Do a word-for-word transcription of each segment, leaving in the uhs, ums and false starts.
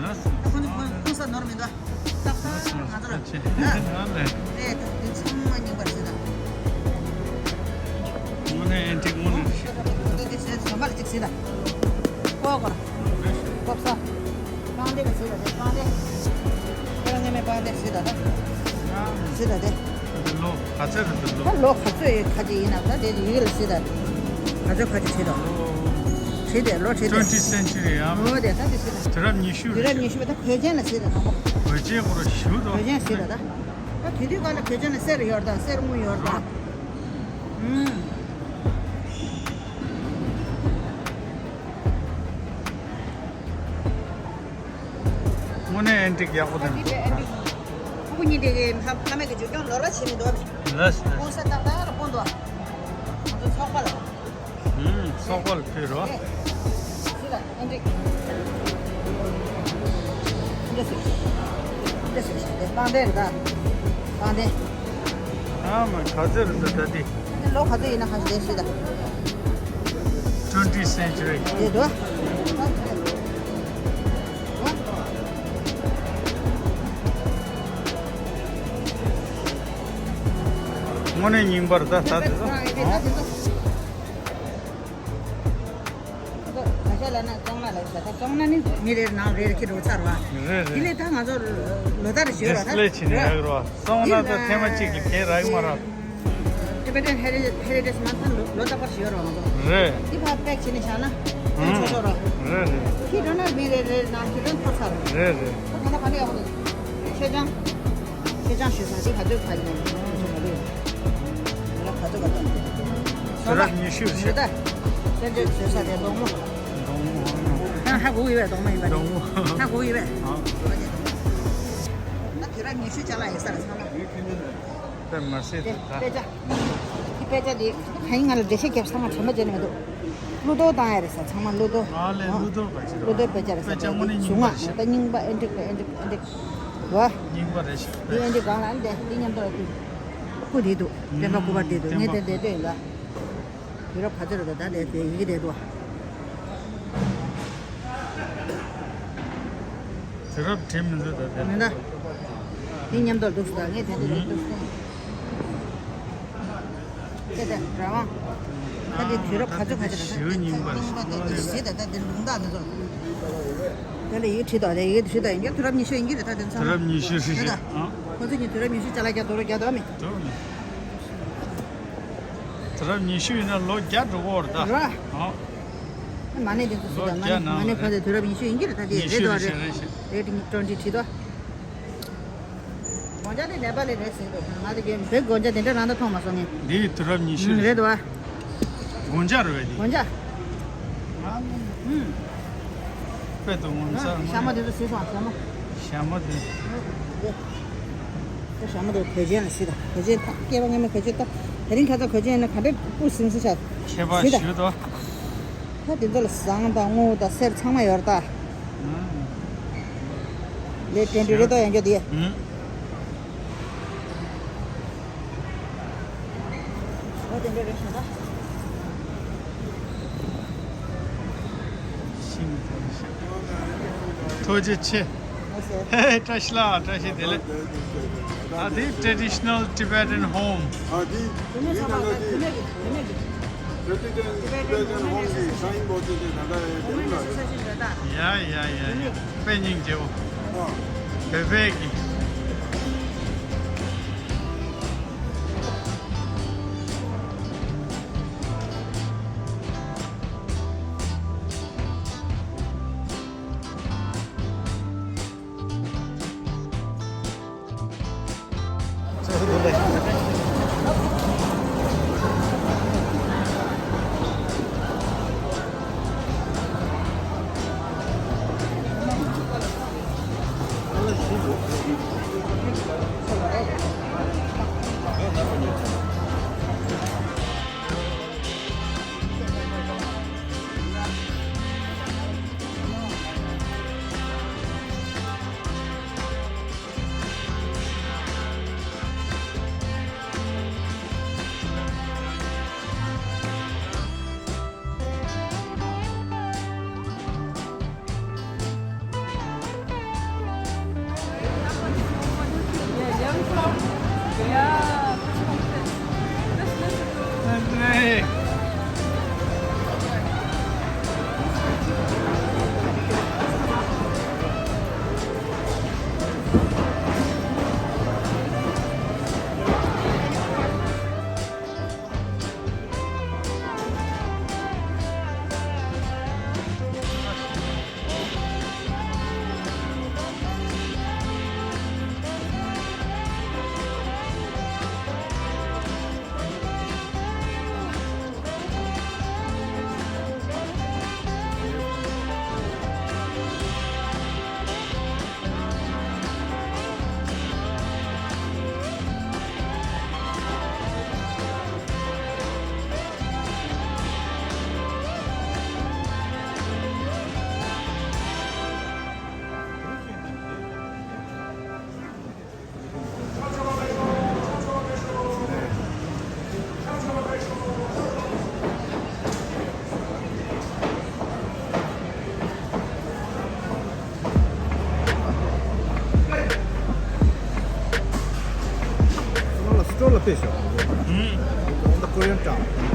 ད་ཁོང་ཚོ་ཁོང་ཁོང་ས་ནོར་མི་འདུག་ཏག་ཏག་ང་ཚོ་ལ་ཨ་ལས་ཨེ་ད་དེ་ཚང་མ་རྙིང་པ་རེད་ཟེར་ད། དངོས་གནས་ཨེན་ཊིག་དངོས་གནས་རེད་ཤག་ད་དེ་ཟེར་ཞོན་པ་ལ་ཅིག་ཟེར་ད། ཀོ་ཀོ་ལ་ཀོབ་ས། པང་གདན་ལ་ཟེར་ད་དེ་པང་གདན། ཁྱེད་རང་ངའི་མེད་པང་གདན་ཟེར་ད་ད། ཟེར་ད་དེ། ལོ་ག་ཚོད་རེད་འདུག་ལོ། ད་ལོ་ག་ཚོད་ཡིན་ག་ཚོད་ཡིན་ན་ད་དེ་ཡི་གེ་ལ་བྲིས་ད། ག་ཚོད་ག་ཚོད་བྲིས་དང་། བྲིས་ཏེ་ལོ་བྲིས་ཏེ། Twenty century ཡང་། འོ་དེ་ད་དེ་བྲིས་ད། དུས་རབས་ཉི་ཤུ་དུས་རབས་རེད། ཉི་ཤུ་བ་ད་གོས་ཆེན་ལ་བྲིས་ད་དང་པོ། གོས་ཆེན་ཁོ་རང་ཞུ་དང་། གོས་ཆེན་བྲིས་ད་ད། ད་དེ་དུས་ག་ལ་གོས་ཆེན་ལ་གསེར་ཡོད་ད་གསེར་དངུལ་ཡོད་ད། ཨུམ། དངོས་གནས་ཨེན་ཊིག་ཡག་པོ་འདུག་ཨེན་ཊིག་ཕྲུ་གུ་གཉིས་དེ་གི་ཕ་ཕ་མེས་ཀྱི་བྱུང་ཁྱོན་ལོ་ར་ཕྱིན་མི་འདུག་ལགས་ལགས། ཀུང་སེ་ཏག་ཏག་ར་སྤུངས་འདུག་ང་ཚོ་ཚོགས་པ་ལ། ཨུམ། ཚོགས་པ་ལ་ཕུལ་རོགས། ཨེ། ཕྱི་ལ་ཨེན་ཊིག་འདི་སུ། འདི་སུ་ཞིག་དེ་པང་གདན་རེད་ད། པང་གདན། ཨ་མ་ག་ཚོད་རེད་ད་ད་དེ། ལོ་ག་ཚོད་ཡིན་ན་ཧ་ཤི་ལས་ཤི་ད། Twenty century དེ་དོ། དངོས་གནས་རྙིང་པར་ད་ད་དེ་ཚོ། ད་ཤ་ལ་ན་གཙང་མ་ལ་ཤ་ད་གཙང་མ་ནི་མི་རེར་ནང་རེར་ཁྱེར་འགྲོ་ཚར་བ། རེད་རེད། དེ་ལས་ད་ང་ཚོ་ལོ་ལྟར་ཞོལ་བ་ད། ཌིས་པི་ལེ་བྱས་ནས་རག་རོགས། སོང་ན་ད་ཐེངས་མ་གཅིག་ལ་གས་རག་མ་རག Tibetan Heritage Month ལོ་ལོ་རྟག་པར་ཞུ་རོགས་ང་ཚོ། རེད། འདི་ཕར་པེག་བྱས་ནས་བཞག་ན་ཨང་ཆོག་ཆོག་རོགས། རེད་རེད། ཁྱི་འགྲོ་ན་མི་རེ་རེ་ནང་ཁྱི་འགྲོ་ཐོར་ཚར། རེད་རེད། ཁོ་ད་ལྟ་ག་འདྲ་ཡག་པོ་འདུག་ཆེ་ཆུང་། ཆེ་ཆུང་ཞུ་ས་འདི་ག་ཚོད་ཕ་ཡིན་ན་ཆོག་མ་རེད། ང་ག་ཚོད་ག་ཚོད། དུས་རབས་ཉི་ཤུ་ཞིག་ད། སེམས་ཅན་བཟོད་ས་དེ་གདོང་མོ། གདོང་མོ། ཡང་ཧ་གོ་གི་ཡོད་པས་གདོང་མོ་ཡིན་པ་ནི། གདོང་མོ། ཧ་གོ་གི་ཡོད་པས། ཨང་། ད་དུས་རབས་ཉི་ཤུ་ཅ་ལག་ཡིན་ས་རེད་ཚང་མ། དཔེ་མ་སྲིད་དེ་ད། དཔེ་ཆ། དེ་དཔེ་ཆ་དེ་གང་ཡིན་ང་ལ་འགྲེལ་བཤད་རྒྱབ་ཚང་མ་དྲན་པ་བརྗེད་ནས་མི་འདུག་གླུ་གཏོར་བཏང་ཡ་རེད་ས་ཚང་མ་གླུ་གཏོར། ཨ་ལས་གླུ་གཏོར་ག་ཅི་རེད། གླུ་གཏོར་དཔེ་ཆ་རེད་ས། དཔེ་ཆ་དེ་དངོས་གནས་རྙིང་པ་རེད་ཤག་ད་རྙིང་པ་ཨེན་ཊིག་པ་ཨེན་ཊིག་ཨེན་ཊིག་རེད་བ། རྙིང་པ་རེད་ཤག་དེ་ཨེན་ཊིག་སྒང་ལ་འདི་འདི་མཉམ་དུ་ལ་དེ་སྐུ་དེ་འདུག་བསྟན་པ་སྐུ་པར་དེ་འདུག་ངས་དེ་འདི་ལྟོས་ཡིན་ལ། དུས་རབས་ག་ཚོད་རེད་ད་ལྟ་དེ་ཡི་གེ་དེ་འདུག་དུས་རབས་བྲིས་མི་འདུག་ད་དེ། མི་འདུག་དེ་མཉམ་དུ་འདུག་ཟེར་ད་ངས་དེ་འདི་ལ་འདུག་ཟེར། དེ་དེ་རང་དབང་། ད་དེ་དུས་རབས་ག་ཚོད་ག་ཚོད་རེད་ད་དེ་ཚོ་རྙིང་པ་རེད་ཤག་ད་དེ་ཟེར་ད་ད་དེ་ལུང་དག་དེ་ཚོ། དེ་ལ་ཡི་གེ་བྲིས་དང་དེ་ཡི་གེ་བྲིས་དང་ཡིན་ཀྱང་དུས་རབས་ཉི་ཤུ་ཡིན་གྱི་རེད་ད་དེ་ཚང་མ། དུས་རབས་ཉི་ཤུ་རེད་ཤག་ཨང་། ཁོ་ཚོ་གཉིས་དུས་རབས་ཉི་ཤུ་ཅ་ལག་རྒྱག་འདུག་རོགས་རྒྱག་འདུག་མི། འདུག་མི། དུས་རབས་ཉི་ཤུ་ཡིན་ན་ལོ་བརྒྱ་འགྲོ་གི་ཡོད་རེད་ད། རེད། ཨང་། མ་ཎི་དེ་ཚོ་ལོ་སུ་དང་མ་བརྒྱ་ཎི་ནང་མ་ཎི་ལ་ཁོ་རེད། ཚོ་དུས་རབས་ཉི་ཤུ་ཡིན་གྱི་རེད་ད་དེ་ཉི་རེད་ཤུ་དོ་རེད་རེད་རེད་ཤག་རེད་ཀྲོན་ཊི་བྲིས་དོ། སྒོ་ལྕགས་དེ་ནེ་པ་ལི་རེད་ཟེར་འདུག་ང་དེ་གའི་བོད་སྒོ་ལྕགས་དེ་འདྲ་རང་ད་མཐོང་མ་སོང་ངས། འདི་དུས་རབས་ཉི་ཤུ་ཨུམ་རེད་འདུག་བ། སྒོ་ལྕགས་རེད་པས་འདི། སྒོ་ལྕགས། ཨུམ། དཔེ་འདུག་ངོ་མཚར་ཞྭ་མོ་དེ་ཚོ་ཟེར་སོང་ཞྭ་མོ། ཞྭ་མོ་དེ། ཞྭ་མོ་དེ་གོས་ཆེན་ལ་ཟེར་ད། གོས་ཆེན་ད་སྐྱེས་པ་སྔ་མའི་གོས་ཆེན་ད། དེ་རིང་ཁ་ཚ་གོས་ཆེན་ཡིན་ན་ག་འདྲ་སྤུ་ཟིང་ས་ཆགས། ཁྱད་པར་ཞུ་དོ། ད་དེ་ཚོ་ལ་ཟངས་དང་དངུལ་དང་གསེར་ཚང་མ་ཡོད་རེད་ད། ལས་དྲན་དུས་རེད་ད་ཡང་འགྱོ་དེ། འོ་དེ་འདྲ་རེད་ཤག་ད། ཐུགས་རྗེ་ཆེ། ཨེ་བཀྲ་ཤིས་ལགས་བཀྲ་ཤིས་བདེ་ལེགས། ཨ་འདི་traditional Tibetan home། ཨ་འདི་འདི་ད་ལྟ་འདི་Tibetan Tibetan Home གི་sign board དེ་ད་ལྟ་དེ་ལ། ཡ་ཡ་ཡ་ཡ། དཔེ་སྙིང་རྗེ་བོ། ཨ། བོད་པའི་གི། Yeah, this is this is སི་ཊོལ་ལ་ཕེབས་ཤོག་ཨུམ། འོ་ད་ཀོ་རི་ཡན་ཀྲང་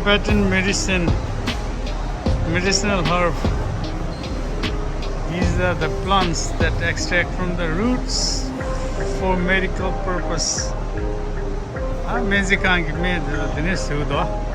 Tibetan medicine, medicinal herb. These are the plants that extract from the roots for medical purpose. ཨ་སྨན་རྩིས་ཁང་གི་སྨན་འདི་ལ་འདི་ནས་ཟེར་འདུག